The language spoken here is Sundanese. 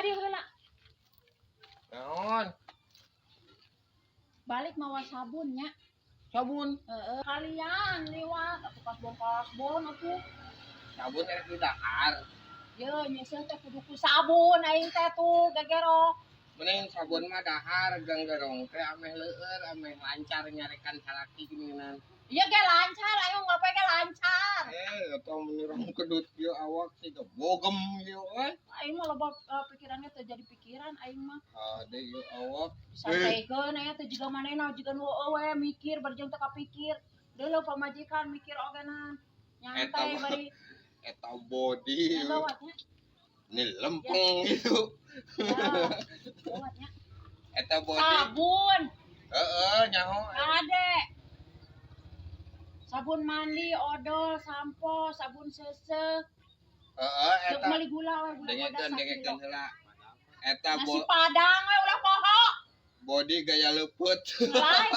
Ka dieu heula. Naon? Balik mawa sabun nya. Sabun. Heeh. Kalian liwat atuh kasbon kasbon atuh. Sabun erek didahar. Ye, nyeuseuh teh kudu ku sabun aing teh tuh gegero. Mending sabun mah dahar ganggerong teh ameh leueur, ameh lancar nyarekan salaki geuningan. Iya ge lancar, ayo ngopi ge lancar. Eh, atau menurang kedut ieu awak sih bogem ieu euy. Aing mah loba pikirannya teh jadi pikiran aing mah. Ade ieu awak. Sampaikan aya teh jiga manehna jiga nu eueuh we mikir barjeng teu kapikir. Deuleu pamajikan mikir ogenan. Eta Nyantai mah. Bari Eta body. Ya gawatnya. Ini lempeng gitu. Ya. Gawatnya. Eta body. Sabun. Heeh, nyaho. Ade. Sabun mandi, odol, sampo, sabun seuseuh. Heeh, Cek eta. meuli gula we, gula bodas Dengekeun, dengekeun sakilo. Heula. Eta Nasi padang we ulah poho. Body gaya leupeut. Mulai.